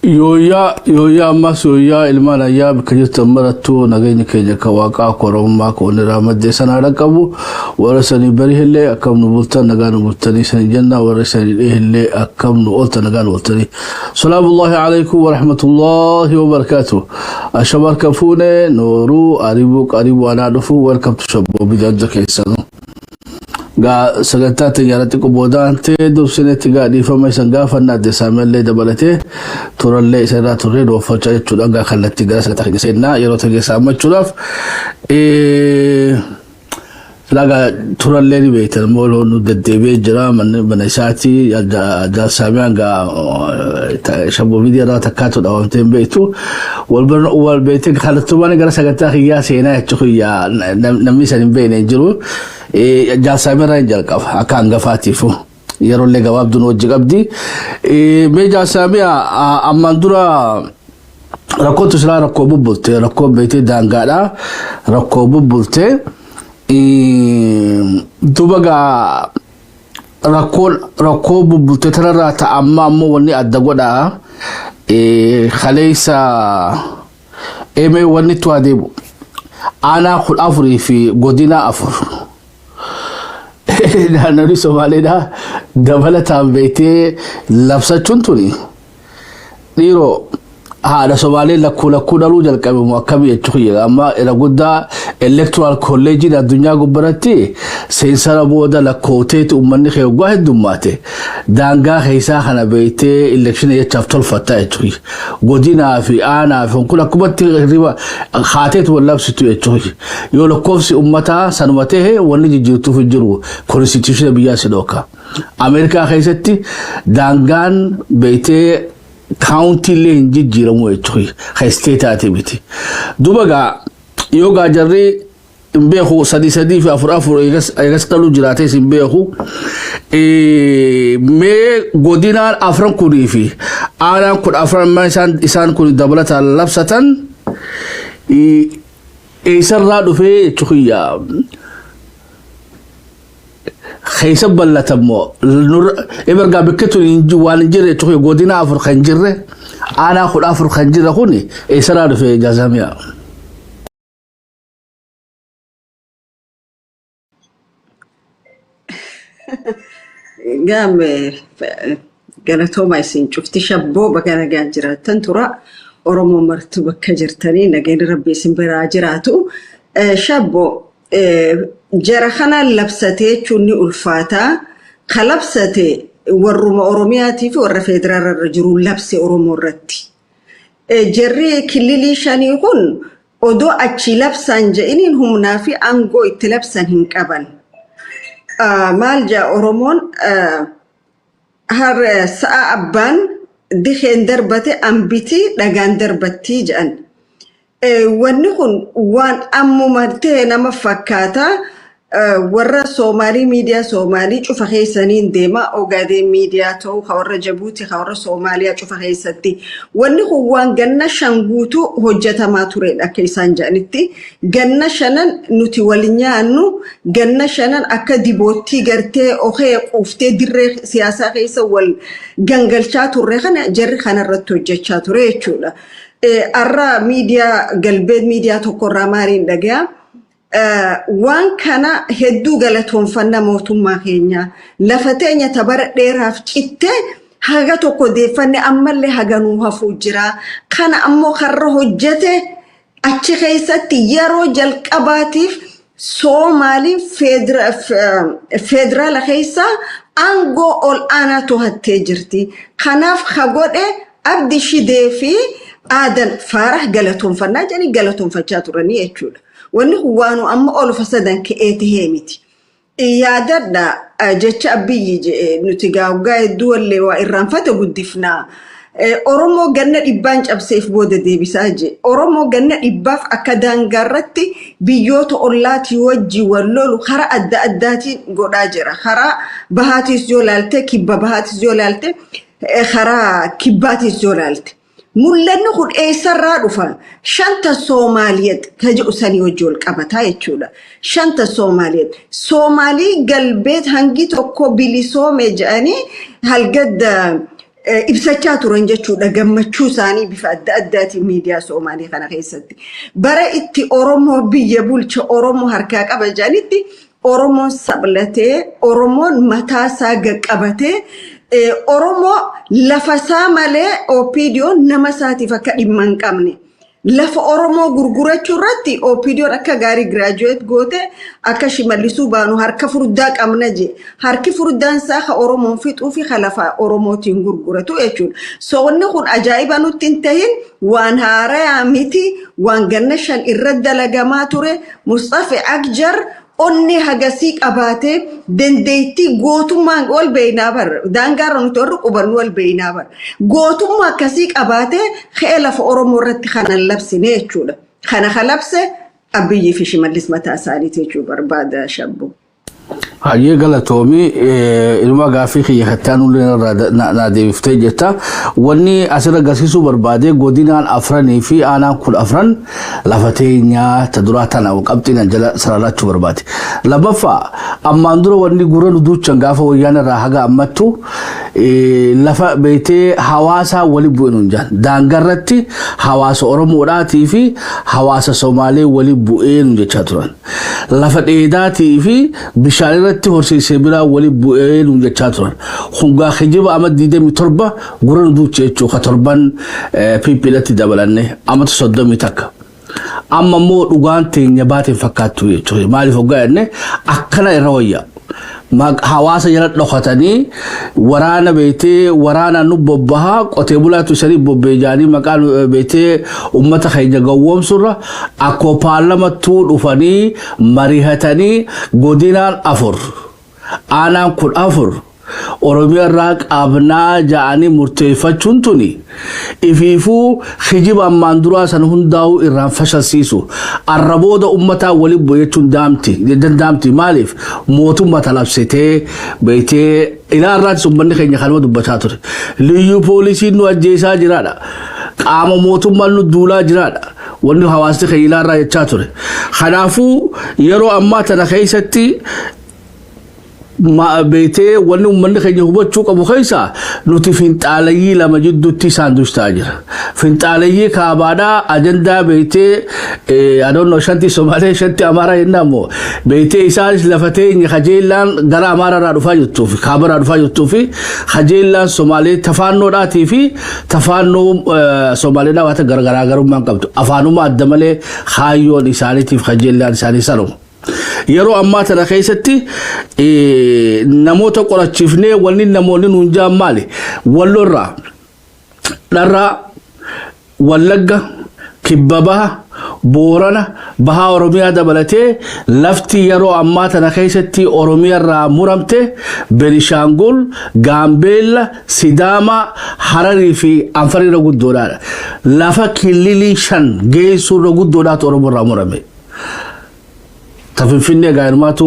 Yooyyaa yooyyaa ammas yooyyaa ilmaan ayyaa bakka jirtan marattuu nageenya keenya kan waaqaa akka oromummaa akka onnirraa maddee sanaa dhaqqabu warra sanii barihillee akkam nu bultan nagaa nu bultanii sanii jenna warra sanii dhihillee akkam nu ooltan nagaa nu ooltanii. Salaamullahi alaikum wa rahmatullahi wa barakaatu. Ashama harka fuune nooruu aribuu qaribuu anaa dhufu welcome to shabboo bidadda keessanuu. Gaa sagantaa xiyyaara xiqqoo boodaan ta'e dursinetti gaa dhiifama isan gaafanna adde saamellee dabalatee turallee isa irraa turree dooffachaa jechuudha gaa kallattii gara sagantaa keenya seennaa yeroo ta'e keessa hammachuudhaaf. Silaa gaa turallee ni beektan immoo nu deddeebi'ee jira mana isaatii jaarsaamiyaan gaa shabboo miidiyaa irraa takkaatu dhaawamtee hin beektu. Wal beektee kallattumaan gara sagantaa kiyyaa seenaa jechuu kiyyaa namni isan hin beekne hin jiru. Jaarsaa irraa hin jalqaba akka hangafaatiifu yeroollee gabaabduun hojii qabdi. Mee jaarsaa mi'a ammaan dura rakkootu silaa rakkoo bubbulte rakkoo beektee daangaadha rakkoo bubbulte duba gaa rakkoo rakkoo bubbulte tanarraa ta'a amma ammoo wanni adda godhaa kaleessa Emee wanni itti waa deebu. Aanaa 14 fi godina 4. Naannoon Somaaleedha dabalataan beektee labsachuun tuni dhiiroo haadha Somaalee lakkuu lakkuu dhaluu jalqabe moo akkamii jechuu kiyya amma irra guddaa electoral colleejiin addunyaa gubbaratti seensara booda lakkoofteeti uummanni kee waggaa heddummaate daangaa keessaa kana beektee election jechaaf tolfatta jechuudha. Godinaa fi aanaa fi kun akkumatti hirriba haateetu wal labsitu jechuudha. Yoo lakkoofsi uummataa sanuma ta'e wanni jijjiirtuuf hin jiru konstituutiona biyyaa si dhooka. Ameerikaa keessatti daangaan beektee kaawuntii illee hin jijjiiramu jechuudha. Kan isteetaati miti. Duuba gaa yoo gaa jarri hin beeku sadii sadii fi afur afur eegas dhaluu jiraates hin beeku. Mee godinaan afran kunii fi aanaan 14 ammaa isaan kun dabalataan labsatan eessarraa dhufee jechuun keessa bal'atan moo ebergaa bakki tun waan hin jirre jechuun godina afur kan jirre aanaa 14 kan jirre kun eessarraa dhufee jaazamiyaa. Gaame galatooma isin cufti shabboo baga nagaan jiraattan tura. Oromoo martuu bakka jirtanii nageenyi rabbi isin biraa jiraatu. Shabboo jara kana labsatee jechuun ni ulfaata. Ka labsate warruma Oromiyaatii fi warra federaala irra jiru labse Oromoo irratti. Jarri killilii shanii kun odoo achii labsaan je'iniin humnaa fi aangoo itti labsan hin qaban. Maal ja'a Oromoon har sa'a abbaan dikeen darbate ambiti dhagaan darbattii jedhan. Wanni kun waan ammuma ta'e nama fakkaata. Warra Soomaalii miidiyaa Soomaalii cufa keessaniin deema. Ogaadeen miidiyaa ta'u, ka warra Jabuuti, ka warra Soomaaliyaa cufa keessatti. Wanni kun waan ganna 5 guutuu hojjetamaa turedha akka isaan jedhanitti. Ganna shanan nuti wal nyaannu, ganna shanan akka diboottii gartee okee quuftee dirree siyaasaa keessa wal gangalchaa turre kana jarri kanarratti hojjechaa ture jechuudha. Har'a miidiyaa galbeet miidiyaa tokkorraa maaliin dhagayaa? Waan kana hedduu galatoonfanna mootummaa keenya. Lafa teenya ta bara dheeraaf citte haga tokko deeffanne ammallee haga nuu hafuu jira. Kana ammoo karra hojjete achi keessatti yeroo jalqabaatiif Soomaaliin federaala keessa aangoo ol aanaa to'attee jirti. Kanaaf ka godhe Abdi Shidee fi Aadan Faarah galatoonfannaa jedhanii galatoonfachaa turanii jechuudha. Wanni kun waanu amma ol of sadan ka'ee tahee miti. Yaadadha jecha Abiyyi jedhe nuti gaawgaa hedduu wallee waa irraanfate guddifnaa. Oromoo ganna dhibbaan cabseef booda deebisaa jedhe. Oromoo ganna dhibbaaf akka daangaarratti biyyoota ollaatii wajjin wal lolu karaa adda addaatiin godhaa jira. Karaa bahaatiis yoo laalte, kibba bahaatis yoo laalte, karaa kibbaatiis yoo laalte. Mul'anni kun eessarraa dhufa? Shanta Soomaaliyat ka jedhu sanii wajji wal qabataa jechuudha. Shanta Soomaaliyat. Soomaalii galbeet hangi tokko bilisoome jedhanii halgadda Ibsachaa turan jechuudha gammachuu isaanii bifa adda addaatiin miidiyaa Soomaalii kana keessatti. Bara itti Oromoo biyya bulcha, Oromoo harkaa qaba jedhanitti, Oromoon sablatee, Oromoon mataa isaa qabatee, Oromoo lafa isaa malee OPDO'n nama isaatiif akka dhimma hin qabne. Lafa Oromoo gurgurachuu irratti OPDO'n akka gaarii graduate goote. Akka Shimallisuu baanu harka furdaa qabna je. Harki furdaan isaa ka Oromoon fixuu fi ka lafa Oromootiin gurguratu jechuudha. So wanni kun ajaa'iba nutti hin tahin, waan haarayaa miti, waan ganna 5 irra dalagamaa ture. Mustafa Akjar onni hagasii qabaatee dandeettii gootummaan wal beeynaa bar, daangaarra nuti warri qubannu wal beeynaa bar, gootummaa akkasii qabaatee ka'ee lafa Oromoo irratti kanan labsine jechuudha. Kana ka labse Abiyyii fi Shimallis mataa isaaniiti jechuu barbaada, Shabbu. Hayyee, galatoomii. Ilma gaaffii kiyya kattaanullee irraa naa deebiftee jirta. Wanni asirra agarsiisuu barbaade, godinaan afranii fi aanaan 14 lafa teenyaa ta duraa tana qabxiin jala sararachuu barbaade. Lammaffaa, ammaan dura wanni gurra nu duuchan gaafa wayyaan irraa haga ammattu lafa beetee hawaasaa wali bu'e nuun jaan. Daangarratti hawaasa Oromoodhaatii fi hawaasa Somaalee wali bu'ee nu jechaa turan. Lafa dheedaatii fi bishaan irratti horsiisee biraa wali bu'ee nu jechaa turan. Hungaa kijiba ama 27 gurra nu duuche jechuu ka torban PP'tti dabalanne amata 31. Amma immoo dhugaan teenya baateen fakkaattu jechuudha. Maaliif hoggaa jenne, akkana irra wayya. Hawaasa jala dhokatanii waraana beetee waraanaan nu bobbahaa, qotee bulaatu isanii bobbee jaanii maqaan beetee ummata keenya gowwoomsurra, akkoo paarlamattuu dhufanii marihatanii godinaan afur, aanaan 14 Oromiyaa irraa qabnaa ja'anii murteeffachuun tuni ifiifuu kijiba ammaan duraa san hundaa'uu irraan fashalsiisu. Arrabooda ummataa waliin bu'e jechuun daamti danda'amti. Maaliif? Mootummaa talabsitee beektee ilaa irraatis uummanni keenya kanuma dubbachaa ture. Liyyuu poolisiin nu ajjeesaa jiraadha. Qaama mootummaan nu duulaa jiraadha. Wanni hawaasni keenya ilaa irraa jechaa ture. Kanaafuu yeroo ammaa tana keessatti beektee wanni uummanni keenya hubachuu qabu keessa nuti finxaalayyii lama jidduutti isaan durstaa jira. Finxaalayyii kaabaadhaa ajandaa beektee adoonnoo shanti Somaalee, shanti Amaaraa jennaan immoo beektee isaanis lafa teenya kajeellaan gara Amaaraarraa dhufaa jirtuu fi kaabarraa dhufaa jirtuu fi kajeellaan Somaalee tafaannoodhaatii fi tafaannoo Somaaleedhaa waan garaagarummaan qabdu. Afaanuma adda malee kaayyoon isaaniitiif kajeellaan isaanii sanuma. Yeroo ammaa tana keessatti namoota qorachiifnee wanni namoonni nuun jaan maali? Wallorraa, Dharraa, Wallagga, Kibba Baha, Boorana, Bahaa Oromiyaa dabalatee lafti yeroo ammaa tana keessatti Oromiyaa irraa muramte Benishaangul, Gaambeella, Sidaamaa, Hararii fi Anfarii irra guddoodhaadha. Lafa kililii 5 geessuu irra guddoodhaatu Oromoo irraa murame. Ta Finfinnee gaarimaatu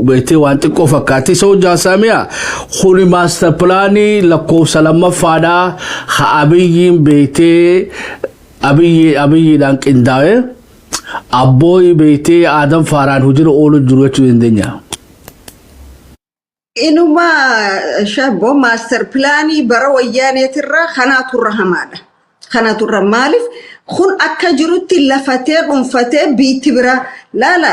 beektee waan xiqqoo fakkaatti. Isa hojjaa saamiyaa kuni master planii lakkoofsa lammaffaadhaa ha Abiyyiin beektee Abiyyiidhaan qindaa'e abbooyi beektee Aadam Faaraan hojiirra oolu jiru jechuu dandeenya. Inuma Shabbo, master planii bara wayyaaneetirraa kanaatu irra hamaadha. Kanaatu irra, maaliif kun akka jirutti lafatee dhuunfatee biitti biraa laala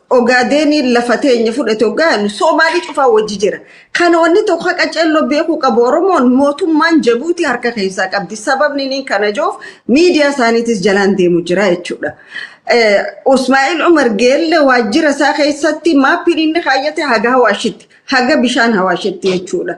Ogaadeenii lafatee inni fudhate hoggaa Soomaalii cufaa wajji jira. Kana wanni tokko qaceelloo beekuu qabu, Oromoon mootummaan Jabuutii harka keessaa qabdi. Sababni inni kana jiruuf miidiyaa isaaniitis jalaan deemu jira jechuudha. Usmaa'il Umar Geelle waajjira isaa keessatti maappiin inni kaayyate haga Hawaashitti, haga bishaan Hawaashitti jechuudha.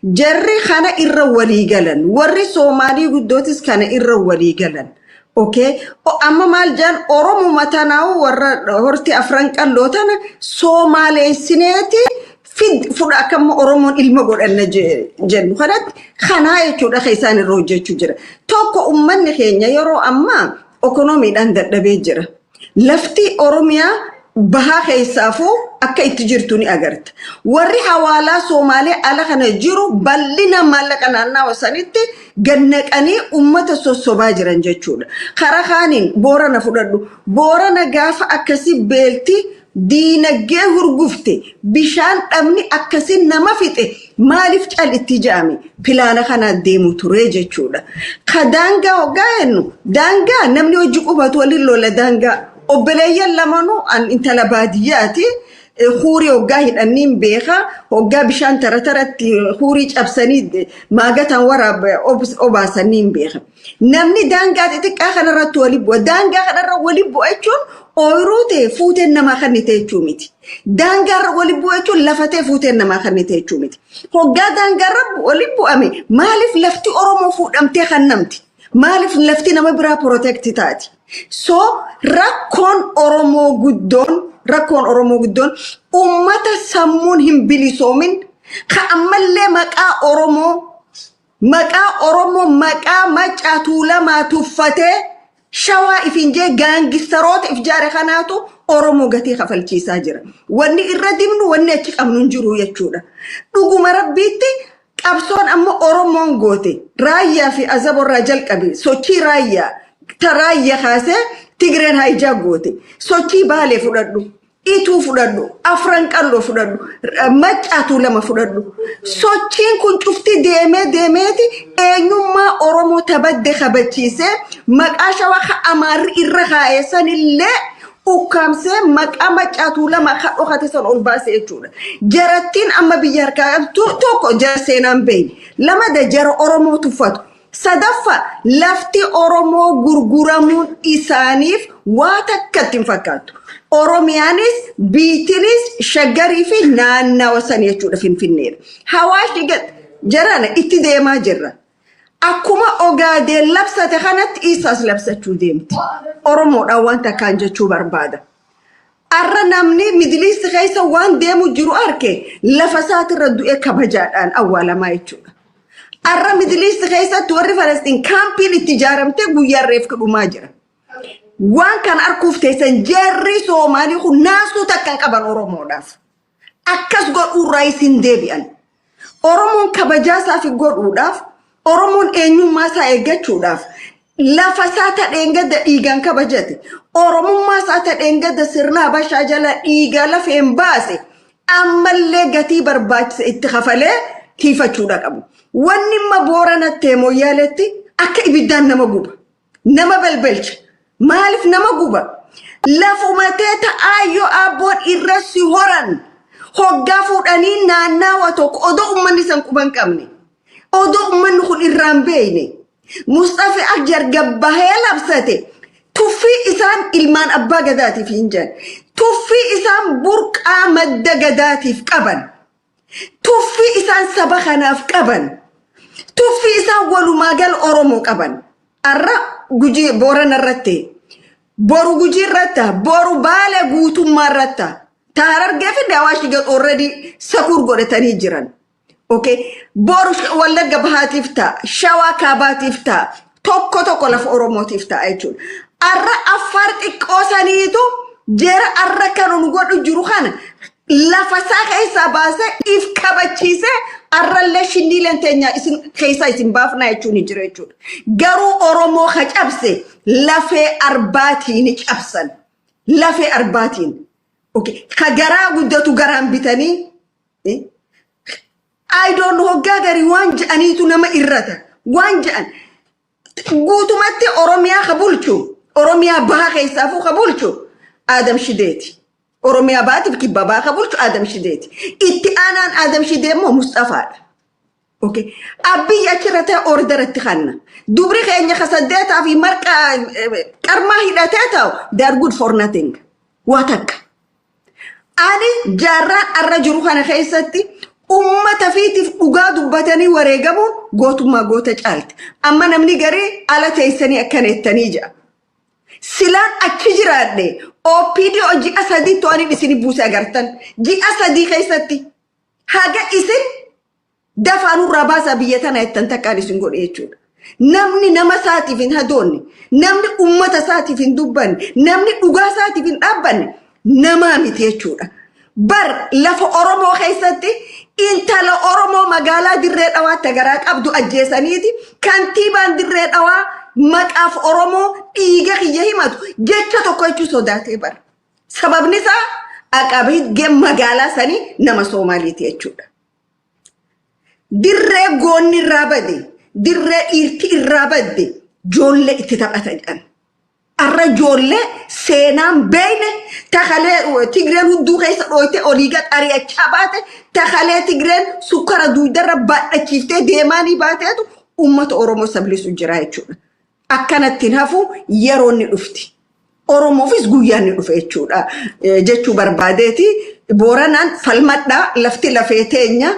Jarri kana irra walii galan. Warri Soomaalii guddootis kana irra walii galan. Okay. Amma maal jaan, Oromuma tanaa'u warra horti afran qalloo tana Soomaaleessineeti fid fudha, akkamma Oromoon ilma godhanna jennu kanatti kanaa jechuudha kan isaan irra hojjechuu jira. Tokko, uummanni keenya yeroo ammaa ekonomiidhaan dadhabee jira. Lafti Oromiyaa bahaa keessaafuu akka itti jirtu ni agarta. Warri hawaalaa Soomaalee ala kana jiru bal'ina maallaqa naannawa sanitti gannaqanii uummata sossobaa jiran jechuudha. Karaa kaaniin Boorana fudhadhu. Boorana gaafa akkasii beelti Diinaggee hurgufte, bishaan dhabni akkasiin nama fixe, maaliif cal itti ja'ame? Pilaana kanaan deemu ture jechuudha. Ka daangaa hoggaa jennu, daangaa namni hojii qubatu waliin lola. Daangaa obboleeyyan lamanuu an intala baadiyyaati. Huurii hoggaa hidhanii beeka, hoggaa bishaan tara taratti huurii cabsanii maagataan waraaba obaasanii hin beeka. Namni daangaa xixiqqaa kanarratti wali bu'a. Daangaa kanarra wali bu'a jechuun ooyiruu ta'e fuuteen namaa kennite jechuu miti. Daangaarra wali bu'a jechuun lafa ta'e fuuteen namaa kennite jechuu miti. Hoggaa daangaarra wali bu'ame, maaliif lafti Oromoo fuudhamtee kennamti? Maaliif lafti nama biraa protect taati? So rakkoon Oromoo guddoon ummata sammuun hin bilisoomin ka ammallee maqaa Oromoo, maqaa Macaa Tuulamaa tuffatee Shawaa ifin jee gaangistaroota if jaare kanaatu Oromoo gatii kafalchiisaa jira. Wanni irra dibnu, wanni achi qabnu hin jiru jechuudha. Dhuguma Rabbiitti, qabsoon amma Oromoon goote Raayyaa fi Azaborraa jalqabe, sochii Raayyaa ta Raayyaa kaasee Tigreen haijaa goote, sochii Baalee fudhadhu. Ituu fudhadhu, Afran Qalloo fudhadhu, Maccaa Tuulama fudhadhu. Sochiin kun cufti deemee deemeeti eenyummaa Oromoo tabadde kabachiisee, maqaa Shawaa ka Amaarri irra kaa'ee sanillee ukkaamsee, maqaa Maccaa Tuulama ka dhokate san ol baase jechuudha. Jarattiin amma biyya harkaa qabdu tokko jara seenaan beeyne. Lamada jara Oromoo tuffatu. Sadaffa, lafti Oromoo gurguramuun isaaniif waa takkatti hin fakkaattu. Oromiyaanis biitinis Shaggarii fi naannawa san jechuudha, Finfinneedha. Hawaashni jarana itti deemaa jirra. Akkuma Ogaadeen labsate kanatti isaas labsachuu deemti. Oromoodhaan waan takkaan jechuu barbaada. Arra namni Middle East keessa waan deemu jiru arke, lafa isaatirra du'ee kabajaadhaan awwaalamaa jechuudha. Arra Middle East keessatti warri Falastiin kaampiin itti ijaaramtee guyyaa reefki dhumaa jira. Waan kana arguuf teessan, jarri Soomaalii kun naasuu takka hin qaban Oromoodhaaf. Akkas godhuurraa isin deebi'an. Oromoon kabajaa isaa fi godhuudhaaf, Oromoon eenyummaa isaa eeggachuudhaaf, lafa isaa tadheen gadda dhiigaan kabajate, Oromummaa isaa tadheen gadda sirna Habashaa jala dhiigaa lafeen baase, ammallee gatii barbaachise itti kafalee tiifachuudha qabu. Wanni imma Booranatti Mooyyaaleetti akka ibiddaan nama guba. Nama balbalcha. Maaliif nama guba? Lafumatee ta'aayyoo abboon irra si horan hoggaa fuudhanii naannawa tokko, odoo uummanni san quban qabne, odoo uummanni kun irraan beeyne, Mustafi Akjar gabbahee labsate. Tuffii isaan ilmaan abbaa gadaatiif hin jedhan, tuffii isaan burqaa madda gadaatiif qaban, tuffii isaan saba kanaaf qaban, tuffii isaan walumaa gal Oromoo qaban. Arra Gujii Boorana irratti, boru Gujii irratti, boru Baale guutummaa irratti, Harargee fi Daawaashi gad already sakuur godhatanii jiran. Okay. Boru Wallagga Bahaatiif ta'a, Shawaa Kaabaatiif ta'a, tokko tokko lafa Oromootiif ta'a jechuudha. Arra Affaar xiqqoo saniitu jera arra kan nu godhu jiru kana lafa isaa keessaa baasee if kabachiisee, arrallee shinniileen teenya isin keessaa isin baafnaa jechuun ni jira jechuudha. Garuu Oromoo ka cabse lafee arbaatiin cabsan. Lafee arbaatiin. Okay. Ka garaa guddatu garaan bitanii. I don't know, hoggaa garii waan je'aniitu nama irrata. Waan je'an. Guutumatti Oromiyaa ka bulchu, Oromiyaa baha keessaafuu ka bulchu Adam Shideeti. Oromiyaa bahaatiif kibba baha ka bulchu Adam Shideeti. Itti aanaan Adam Shidee immoo Mustafaadha. Okay. Abiyyi achirra ta'e orderatti kanna. Dubri keenya ka saddeetaa fi marqa qarmaa hidhatee ta'u, they are good for nothing. Waa takka. Ani jaarraan arra jiru kana keessatti ummata fiitiif dhugaa dubbatanii wareegamuun gootummaa goota caalti. Amma namni garii ala teessanii akkana jettanii jira. Silaan achi jiraadhe, OPDO ji'a 3 to'anii isin buuse agartan. Ji'a 3 keessatti haga isin dafaanurraa baasaa biyya tana jettan takkaan isin godhe jechuudha. Namni nama isaatiif hin hadoonne, namni ummata isaatiif hin dubbanne, namni dhugaa isaatiif hin dhaabbanne namaa miti jechuudha. Bar lafa Oromoo keessatti intala Oromoo magaalaa Dirree Dhawaatti garaa qabdu ajjeesaniiti, kantiibaan Dirree Dhawaa maqaaf Oromoo dhiiga kiyya himatu jecha tokko jechuu sodaatee bara. Sababni isaa Aqaabii magaalaa sanii nama Soomaaliiti jechuudha. Dirree goonni irraa bade, dirree dhiirti irraa badde, ijoollee itti taphata jedhan. Arra ijoollee seenaan beeyne takalee Tigreen hudduu keessa dhooyte olii gad ari'achaa baate, takalee Tigreen sukkara duudarra baadhachiiftee deemaanii baateetu uummata Oromoo sablisu jira jechuudha. Akkanatti hin hafu, yeroo inni dhufti. Oromoofis guyyaan ni dhufe jechuudha. Jechuu barbaadeeti. Booranaan falmadhaa, lafti lafee teenya.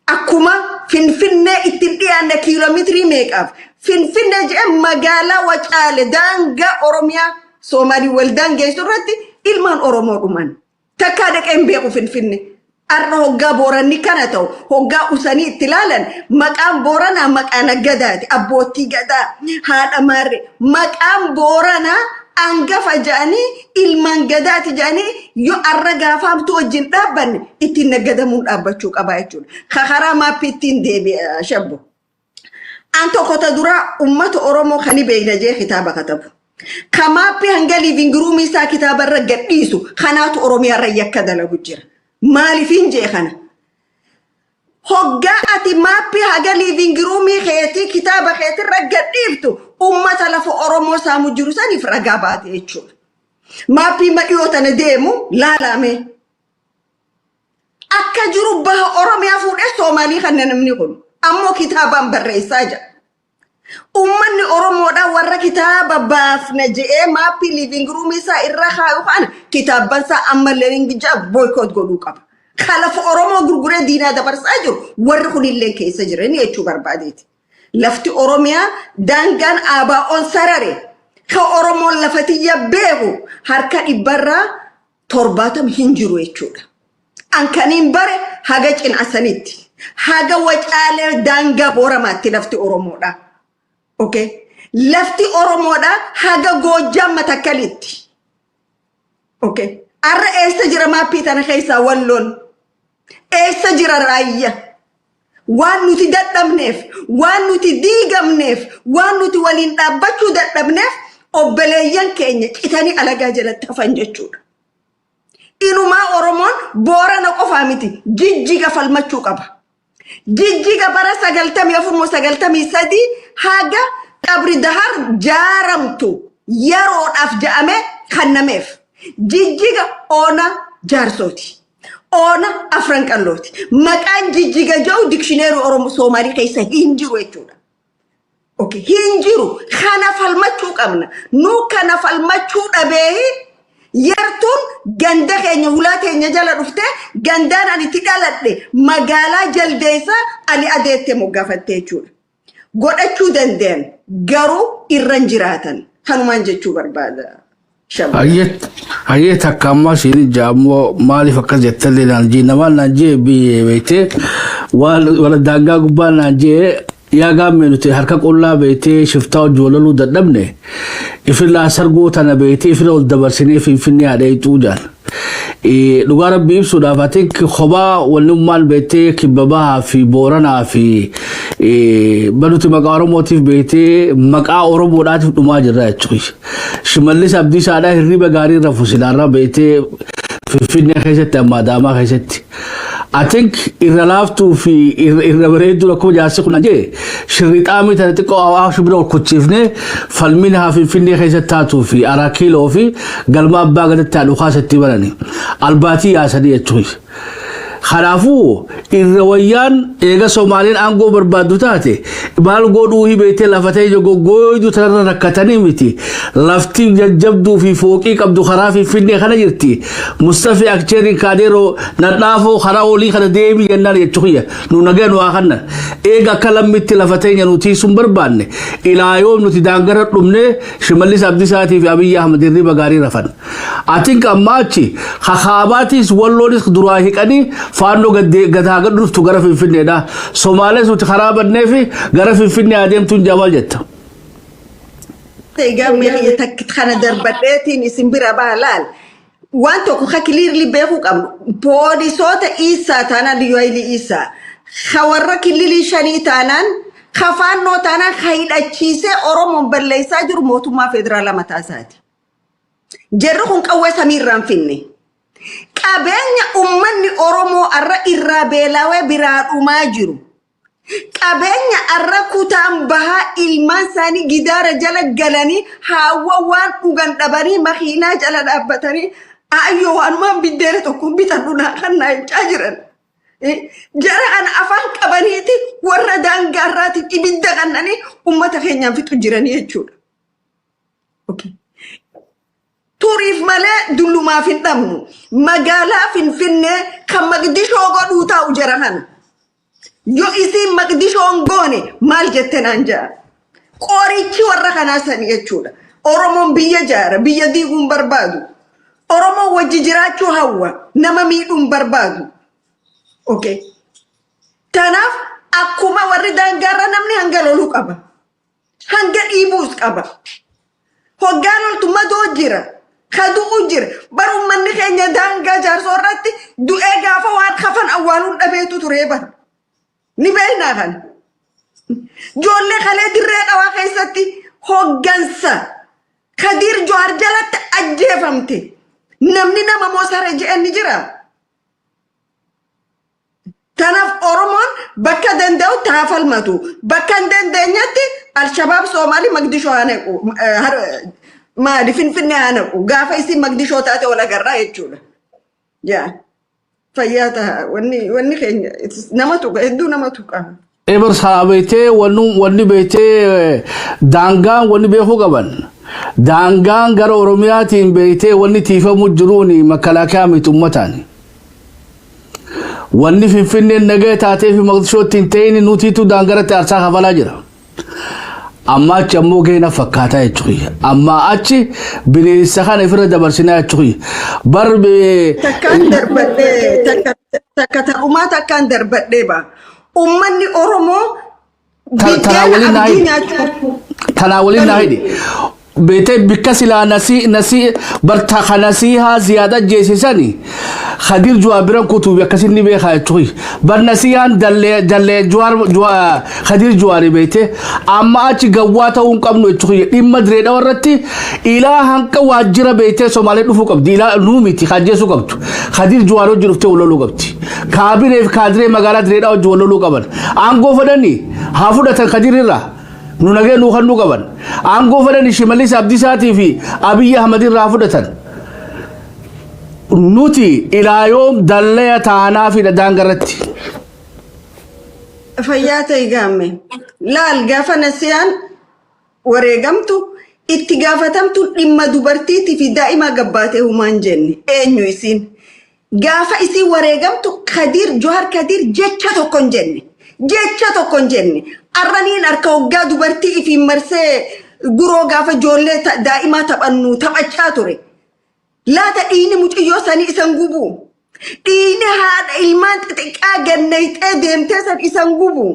Akkuma Finfinnee ittiin dhiyaanne kiiloomeetirii meeqaaf. Finfinnee jedhee magaalaa Wacaale daangaa Oromiyaa Soomaalii wal daangeessu irratti ilmaan Oromoo dhuman. Takkaa dhaqee hin beeku Finfinne. Har'a hoggaa Booranni kana ta'u, hoggaa usanii itti ilaalan, maqaan Booranaa maqaa naggadaati. Abboottii gadaa, haadha maarree. Maqaan Booranaa hangafa jedhanii, ilmaan gadaati jedhanii, yoo har'a gaafaamtuu wajjin dhaabbanne ittiin naggadamuun dhaabbachuu qabaa jechuudha. Karaa maappii ittiin deebi'a, shabbo. An tokko ta duraa uummata Oromoo kan beekna jee kitaaba katabu. Ka maappii hanga living room isaa kitaaba irra gadhiisu kanaatu Oromiyaa irra yakka dalagu jira. Maaliifin jee kana? Hoggaa ati maappii haga living room keetii kitaaba keetirra gadhiiftu, uummata lafa Oromoo saamu jiru saniif ragaa baate jechuudha. Maappii madhiyoo tana deemu laalame. Akka jiru baha Oromiyaa fuudhee Soomaalii kan namni kun ammoo kitaabaan barreessaa jira. Uummanni Oromoodhaa warra kitaaba baafna je'ee maappii living room isaa irra kaayu kana kitaabban isaa ammallee ingijaa boycott godhuu qaba. Kalafa Oromoo gurguree diinaa dabarsaa jiru warri kunillee keessa jiran jechuu barbaadeeti. Lafti Oromiyaa daangaan ABO'n sarare ka Oromoon lafatiyya beeku harka 70% hin jiru jechuudha. An kaniin bare haga Cinasanitti, haga Wacaalee daangaa Booramaatti lafti Oromoodha. Okay. Lafti Oromoodha haga Goojjaam Matakkalitti. Okay. Arra eessa jira maappii tana keessaa Walloon? Eessa jira Raayyaa? Waan nuti dadhabneef, waan nuti diigamneef, waan nuti waliin dhaabbachuu dadhabneef obboleeyyan keenya citanii alagaa jalatti hafan jechuudha. Inumaa Oromoon Boorana qofaa miti, Jijjiga falmachuu qaba. Jijjiga bara 94 moo 93 haga Qabri Dahar jaaramtu yeroodhaaf ja'amee kennameef. Jijjiga oona Jaarsooti. Oona Afran Qallooti. Maqaan Jijjiga jedhu dictionary Oromoo Soomaalii keessa hin jiru jechuudha. Okay, hin jiru. Kana falmachuu qabna. Nu kana falmachuu dhabee yartuun ganda keenya hulaa keenya jala dhuftee gandaan ani itti dhaladhe magaalaa Jaldeessaa Ali Adeettee moggaafatte jechuudha. Godhachuu danda'an garuu irra hin jiraatan. Kanumaan jechuu barbaada. Hayyee, takka ammaa siin jaammoo maaliif akkas jettallee naan jee, namaan naan jee biyyee beektee waan daangaa gubbaa naan jee, yaa gaammee, nuti harka qullaa beektee shiftaa hojii walaluu dadhabne, ifirraa sargoo tana beektee ifirra ol dabarsinee Finfinnee haadha jaan. Dhugaa Rabbii ibsuudhaaf, ati kophaa wannummaan beektee Kibba Bahaa fi Booranaa fi banuti maqaa Oromootiif beektee maqaa Oromoodhaatiif dhumaa jirra jechuudha. Shimallis Abdiisaadhaa hirriba gaarii irra fusilaarra beektee Finfinnee keessatti amma Adaamaa keessatti. I think irra laaftuu fi irra bareedduu akkuma jaarsi kun jee shirrixaamii tana xiqqoo Awaash bira ol kuchiifnee falmiin haa Finfinnee keessatti taatuu fi Araa Kiiloo fi galma abbaa gaditti haa dhukaasatti banani. Albaatii yaasanii jechuudha. Kanaafuu irra wayyaan eega Somaaliin aangoo barbaaddu taate maal godhuu hibeetee lafa ta'e goggooydu tanarra rakkatanii miti. Lafti jajjabduu fi fooqii qabdu karaa Finfinnee kana jirti. Mustafi Akcheerin Kaadeeroo nadhaafoo karaa olii kana deemii jennaan jechuu nu nagaya nu haa kannan. Eega akka lammitti lafa teenya nuti sun barbaanne ilaa yoom nuti daangara dhumne Shimallis Abdiisaatii fi Abiyyi Ahmad hirriba gaarii rafan. Atiin amma achi kakaabaatis Walloonis duraa hiqanii Faannoo gadaa gad dhuftu gara Finfinneedha. Somaalees nuti karaa bannee fi gara Finfinnee adeemtuun jabaa jetta. Egaa kana darbadheetiin isin bira baa laal. Waan tokko ka clearly beekuu qabnu, poolisoota Isaa taanaan, Liyyuu Hayilii Isaa ka warra killilii shanii taanaan, ka Faannoo taanaan, ka hidhachiisee Oromoon balleessaa jiru mootummaa federaalaa mataa isaati. Jarri kun qawwee samiirraa hin finne. Qabeenya ummanni Oromoo arra irraa beelawee biraa dhumaa jiru. Qabeenya arra kutaan bahaa ilmaan isaanii gidaara jala galanii, haawwa waan dhugan dhabanii, makiinaa jala dhaabbatanii "Ayyoo, waanumaan biddeena tokko bitadhu naa kan naa" jechaa jiran. Jara kana afaan qabaniiti warra daangaarraatiin ibidda kannanii ummata keenyaan fixu jiranii jechuudha. Okay. Turiif malee dullumaaf hin dhabnu. Magaalaa Finfinnee kan Maqdishoo godhuu taa'u jara kana. Yoo isiin Maqdishoon goone maal jette naan ja'a. Qorichi warra kanaa sani jechuudha. Oromoon biyya jaara, biyya diiguun barbaadu. Oromoon wajji jiraachuu hawwa, nama miidhuun barbaadu. Okay. Kanaaf akkuma warri daangaarra namni hanga loluu qaba. Hanga dhiibuus qaba. Hoggaa loltu madoo jira. Kadu'u jira. Bar uummanni keenya daangaa jaarsoo irratti du'ee gaafa waan kafan awwaaluun dhabeetu ture bara. Ni beeknaa kana. Ijoollee kalee Dirree Dhawaa keessatti hoggansa Kadiir Johaar jalatti ajjeefamte. Namni nama moo saree je'an ni jira. Kanaaf Oromoon bakka danda'utti haa falmatu. Bakka hin dandeenyetti Alshabaab Soomaalii Maqdishoo haa naqu. Maali, Finfinnee haa naqu. Gaafa isin Maqdishoo taate wal agarraa jechuudha. Yaa fayyaa ta'a. Wanni keenya nama tuqa, hedduu nama tuqa. Ebar saa beektee, wanni beektee daangaan wanni beekuu qaban. Daangaan gara Oromiyaatiin beektee wanni tiifamu jiruun makalaakaa miti, uummataan. Wanni Finfinneen nagaya taatee fi Maqdishootti hin ta'in nutiitu daangaratti aarsaa kafalaa jira. Amma achi ammoo geena fakkaataa jechuudha. Amma achi bineensa kana ofirra dabarsinaa jechuudha. Bar Takkaan darbadhee, takka takka ta'umaa takkaan darbadhee ba. Uummanni Oromoo Tanaa biddeena waliin naa abdii hidhi. nyaachuu. Tanaa waliin naa hidhi. Beetee bikka silaa nasii barta kanasii haa ziyaada jeesisani Khadiir Juwaar biran kutuubi akkasin ni beekaa jechuudha. Bar nasiyaan dallee dallee Juwaar Khadiir Juwaari beetee amma achi gawwaa ta'uu hin qabnu jechuudha. Dhimma Diree Dhawa irratti ilaa hanqa waajjira beetee Somaalee dhufuu qabdi. Ilaa nuu miti kaajjeessuu qabdu. Khadiir Juwaar hojii dhuftee wal loluu qabdi. Kaabinee fi kaadiree magaalaa Diree Dhawa hojii wal loluu qaban. Aangoo fedhanii haa fudhatan Khadiir irraa. Nu nagee nuu kennuu qaban. Aangoo fedhan Shimallis Abdiisaatii fi Abiyyi Ahmad irraa fudhatan. Nuti ilaa yoom dallaya taanaa fi daangarratti? Fayyaa ta'e gaamme. Laal, gaafa nasiyaan wareegamtu itti gaafatamtu dhimma dubartiitii fi daa'ima gabbaatee humaan jenne eenyu isiin. Gaafa isiin wareegamtu Kadiir Johaar Kadiir jecha tokko hin jenne. Jecha tokko hin jenne. Arraniin harka hoggaa dubartii ifiin marsee guroo gaafa ijoollee daa'imaa taphannu taphachaa ture. Laata dhiigni mucayyoo sanii isan gubu. Dhiigni haadha ilmaan xixiqqaa gannayxee deemtee san isan gubu.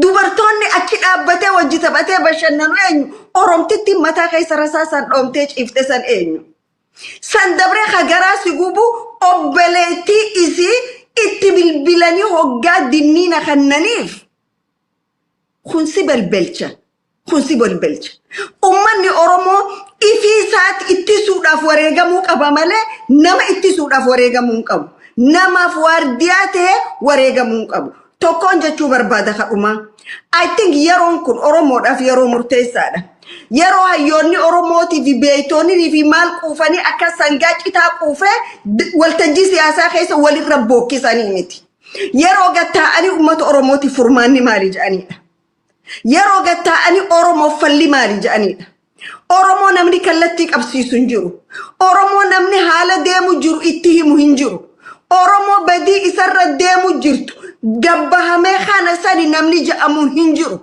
Dubartoonni achi dhaabbatee wajji taphatee bashannanu eenyu? Oromtitti mataa keessa rasaa san dhoomtee ciifte san eenyu? San dabree hagaraa si gubu obboleettii isii itti bilbilanii hoggaa dinniina kennaniif kun si belbelcha. Kun si belbelcha. Uummanni Oromoo ifii isaatti ittisuudhaaf wareegamuu qaba malee nama ittisuudhaaf wareegamuu hin qabu. Namaaf waardiyaa ta'ee wareegamuu hin qabu. Tokkoon jechuu barbaada kadhumaa. I think yeroon kun Oromoodhaaf yeroo murteessaadha. Yeroo hayyoonni Oromootii fi beeytoonni fi maal quufanii akka sangaa citaa quufee waltajjii siyaasaa keessa walirra bookkisanii miti. Yeroo gattaa'anii uummata Oromootiif furmaanni maali jedhanidha. Yeroo gattaa'anii Oromoof falli maali jedhanidha. Oromoo namni kallattii qabsiisu hin jiru. Oromoo namni haala deemu jiru itti himu hin jiru. Oromoo badii isarra deemu jirtu gabbahamee kana sani namni jedhamu hin jiru.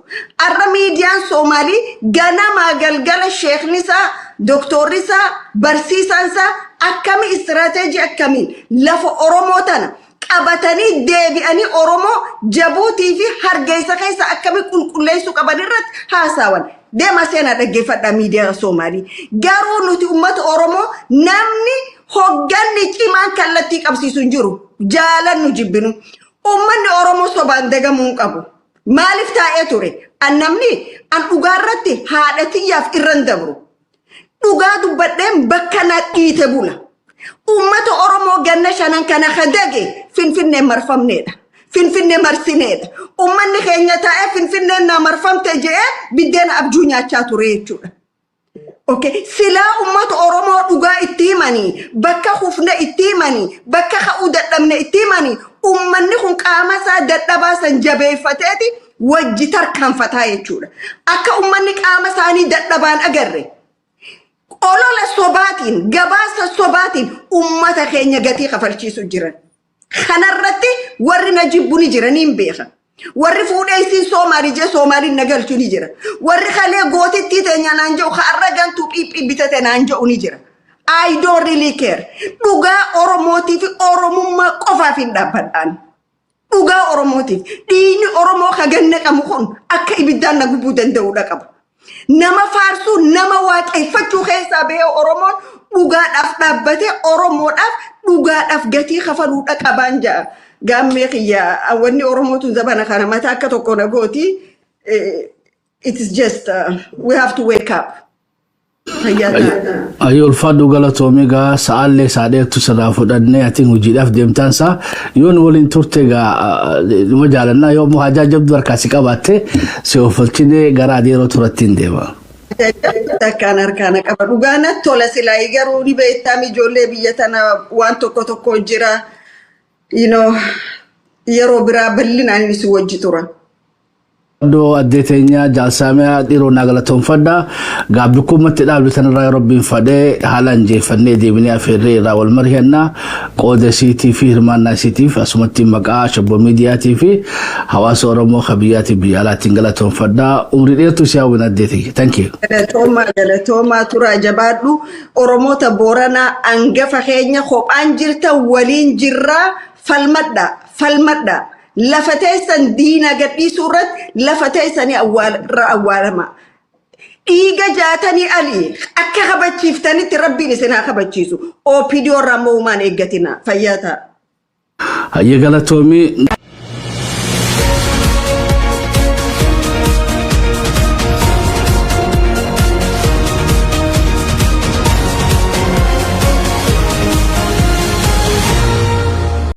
Arra miidiyaan Soomaalii ganamaa galgala sheekni isaa, doktorri isaa, barsiisaan isaa akkami istiraateejii akkamiin lafa Oromoo tana qabatanii deebi'anii Oromoo Jabuutii fi Hargeysa keessa akkamii qulqulleessuu qaban irratti haasawan. Deema seenaa dhaggeeffadhaa miidiyaa Soomaalii. Garuu nuti uummata Oromoo namni hogganni cimaan kallattii qabsiisu hin jiru. Jaalannu jibbinu. Uummanni Oromoo sobaan dagamuu hin qabu. Maaliif taa'ee ture? An namni an dhugaa irratti haadha tiyyaaf irra hin dabru. Dhugaa dubbadheen bakka na dhiite bula. Uummata Oromoo ganna 5n kana kadage Finfinnee marfamneedha. Finfinnee marsineedha. Uummanni keenya taa'ee Finfinneen naa marfamte je'ee biddeena abjuu nyaachaa ture jechuudha. Okay. Silaa uummata Oromoo dhugaa itti himanii, bakka hufne itti himanii, bakka ka'uu dadhabne itti himanii, uummanni kun qaama isaa dadhabaa san jabeeffateeti wajji tarkaanfataa jechuudha. Akka uummanni qaama isaanii dadhabaan agarre, olola sobaatiin, gabaasa sobaatiin uummata keenya gatii kafalchiisu jiran. Kanarratti warri na jibbu ni jira, ni beeka. Warri fuudhee isiin Soomaalii jee Soomaaliin na galchu ni jira. Warri kalee gootittii teenya naan jedhu har'a gantuu phiiphii bitate naan jedhu ni jira. I don't really care. Dhugaa Oromootii fi Oromummaa qofaaf hin dhaabbadhaan. Dhugaa Oromootiif. Dhiigni Oromoo ka ganna qabu kun akka ibiddaan na gubuu danda'uudha qaba. Nama faarsuu, nama waaqeffachuu keessaa bahee Oromoon dhugaadhaaf dhaabbatee Oromoodhaaf dhugaadhaaf gatii kafaluudha qabaan ja'a. Gaammee kiyya, wanni Oromootu zabana kana mataa akka tokko na gooti. It is just we have to wake up. Fayyaa ta'a. Ayyoo, ulfaadhu, galatoomii. Gaa sa'aallee isaa dheertu sirraa fudhannee, atiin hojiidhaaf deemtaan isaa yoo nu waliin turte gaa numa jaalannaa, yoo immoo hajaa jabduu harkaa si qabaatte si oofalchinee gara adeeroo turatti hin deema. Takkaan harkaana qaba. Dhugaa natti tola silaa, garuu ni beektaam, ijoollee biyya tana waan tokko tokko jira. Yeroo biraa bal'inaan inni si wajji tura. Iddoo addee teenyaa jaalsaamee dhiiroo naa galatoonfadha. Gaabbi kummatti dhaabde tanarraa Rabbiin fadhee haala injeeffannee deebinee afeerree irraa wal mari'annaa. Qooda isiitii fi hirmaannaa isiitiif asumatti maqaa Shabboo Miidiyaatii fi hawaasa Oromoo kan biyyaatii biyya alaatiin galatoonfadha. Umrii dheertuu si hawwin, addee tiyya. Thank you. Galatoomaa, galatoomaa, turaa, jabaadhu. Oromoota Booranaa hangafa keenya, kophaan jirta, waliin jirraa, falmadha, falmadha. Lafa teessan diina gadhiisuu irratti lafa teessanii irra awwaalama. Dhiiga jaatanii alii akka kabachiiftanitti Rabbiin isin haa kabachiisu. OPDO irraa immoo uumaan eeggatina. Fayyaa ta'a. Hayyee, galatoomii.